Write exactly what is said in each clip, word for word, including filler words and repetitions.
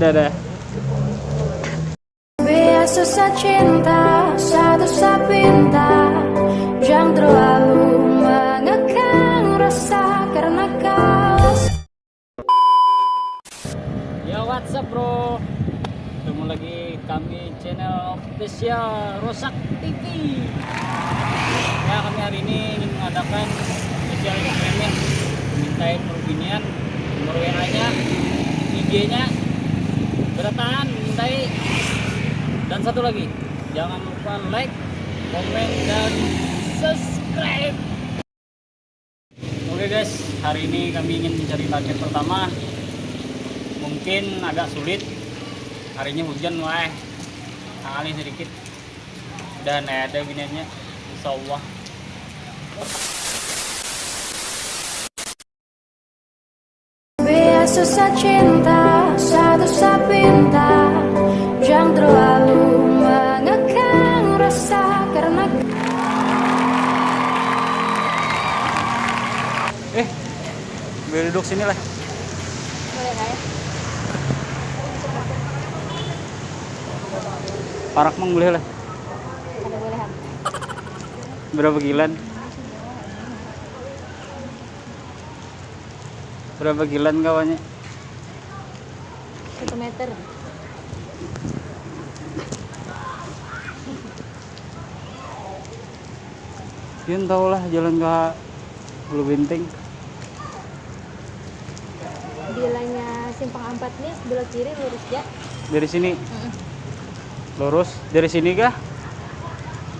Dadah. Biasa sacinta, satu sapinta, jangan terlalu mengekang rasa karena kau. Ya, what's up, bro? Ketemu lagi kami channel official Rosak T V. Ya, kami hari ini ingin mengadakan special event ya. Mintain perubinian nomor W A-nya, I G-nya, berataan mintai. Dan satu lagi, jangan lupa like, komen, dan subscribe. Oke guys, hari ini kami ingin mencari target pertama. Mungkin agak sulit. Harinya hujan, wah. Tangalih sedikit. Dan ada biniannya, insya Allah. Biasa sacinta, satu sapinta, jangan terlalu mengekang rasa karena. Eh, boleh duduk sini lah. Boleh, Kak? Parak mang boleh lah. Ada boleh, Ham. Berapa kilan? Berapa kilan kawannya? Satu meter. Pian tahu lah jalan ke Ulu Binting. Bilanya simpang ampat nih, sebelah kiri lurus ya. Dari sini Mm-mm. lurus, dari sini kah?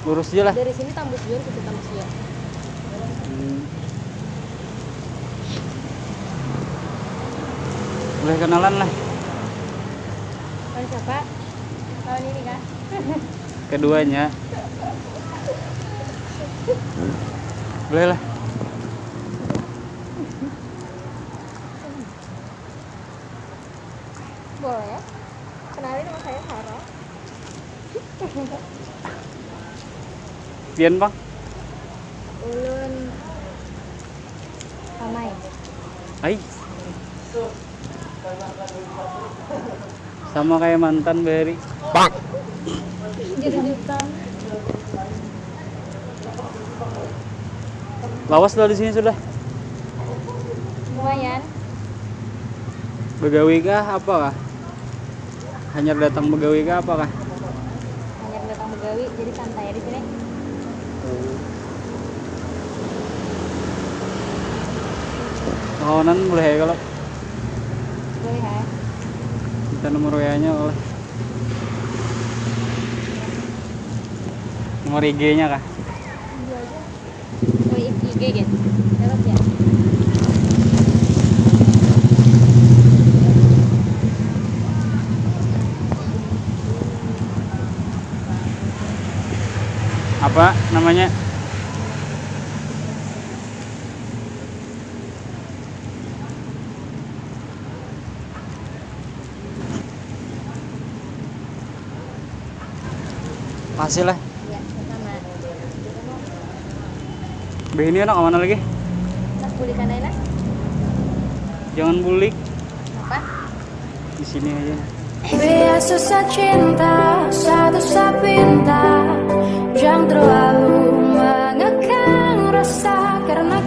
Lurus aja lah. Dari sini tambus jua, kita tambus jua. Hmm. Boleh kenalan lah. Lawan siapa? Lawan ini kah? Keduanya. Boleh lah. Boleh. Kenalin, nama saya Sarah. Pian, Bang? Ulun Amai. Hai. Sama kayak mantan, Beri. Jadi hutan. Lawas lah di sini sudah. Lumayan. Begawi kah apa kah? Hanyar datang begawi kah apa kah? Hanyar datang begawi, jadi santai di sini. Kawanan boleh ya kalau Boleh ya. Minta nomor W A-nya oleh. Nomor I G-nya kah? Iya aja. Oh, I G kan? Dapat ya? Apa namanya? Makasih lah. Iya, sama. Beh, ini anak mana lagi? Nak bulikan aja lah. Jangan bulik. Apa? Di sini aja. Biasa sacinta, satu sapinta, jangan terlalu mengekang rasa karena.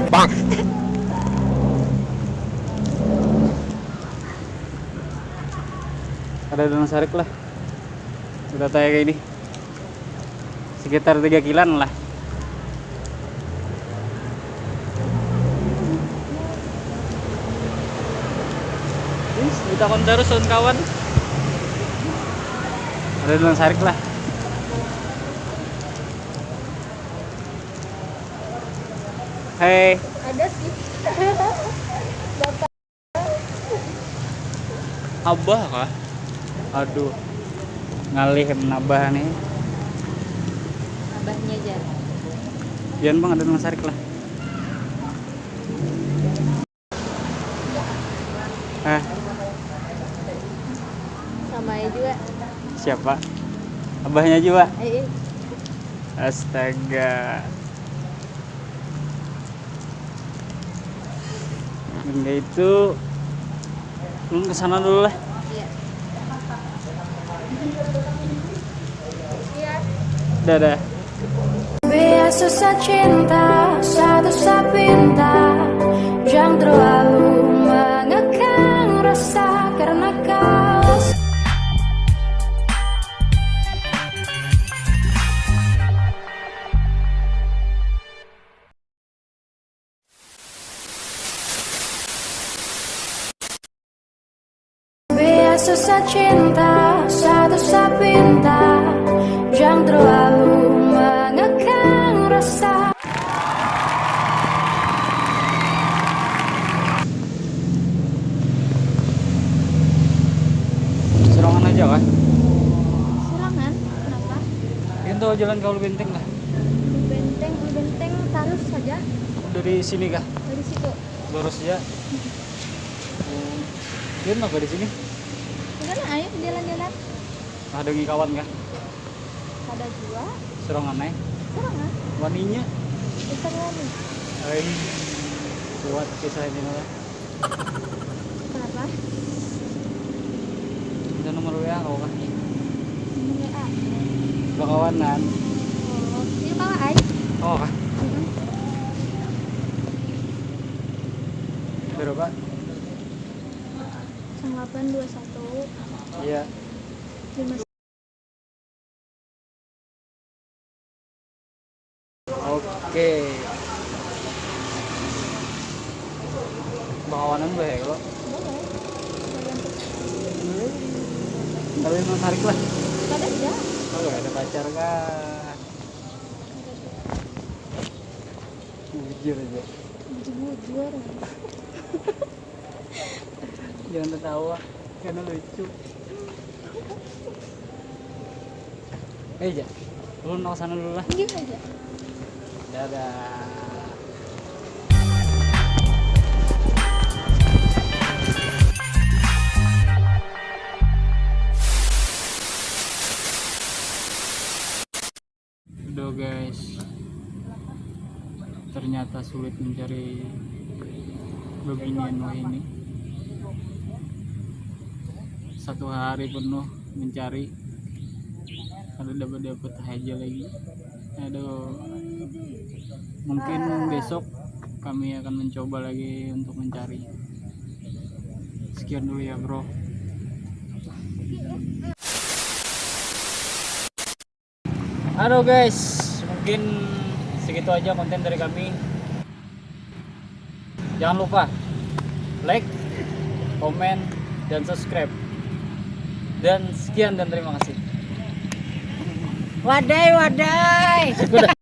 Ada daun sarik lah. Kita tanya kayak ini. Sekitar tiga kilan lah. Wis, ditakon terus lawan kawan. Ada daun sarik lah. Hei. Ada sih. Bapak. Abah kah? Aduh. Ngalih menabah nih. Abahnya aja. Pian, Bang, ada daun sarik lah. Eh, Sama aja juga. Siapa? Abahnya juga. Eh, eh. Astaga. Benda itu, ulun ke sana dulu lah. Iya. Dadah. Biasa sacinta, satu sapinta, jangan terlalu mengekang rasa karena kau. Biasa sacinta, satu sapinta, jangan terlalu mengekang rasa. Serangan aja kah? Serangan? Kenapa? Itu jalan ke Ulu Benteng lah. Ulu Benteng, Ulu Benteng tarus saja. Dari sini kah? Dari situ. Lurus ya. Hmm. Dia apa di sini? Udah lah, ayo jalan-jalan. Ada kawan kah? Ada juga. Serangan eh? Serangan. Waninya? Bukan wani. Ay, kuat kisah ini lah. Kenapa? Ada nomor W A kau kah? Nomor W A. Bakawanan. Oh, ini kawa ai. Oh kah? Mm-mm. Berapa? Delapan dua satu. Iya. Lima. Oke. Bakawanan boleh ya kalau? Boleh. Tapi menarik lah. Ada aja. Kalau ada pacar kah? Bujur aja. Bujur-bujur. Jangan tertawa, karena lucu. Eh, ja. Lu nol sana dulu lah. Iya aja. Dadah. Aduh guys, ternyata sulit mencari beginian wahini. Satu hari penuh mencari, kada dapat-dapat haja lagi. Aduh, mungkin besok kami akan mencoba lagi untuk mencari. Sekian dulu ya bro. Halo guys, mungkin segitu aja konten dari kami. Jangan lupa like, komen, dan subscribe. Dan sekian dan terima kasih. Wadai, wadai.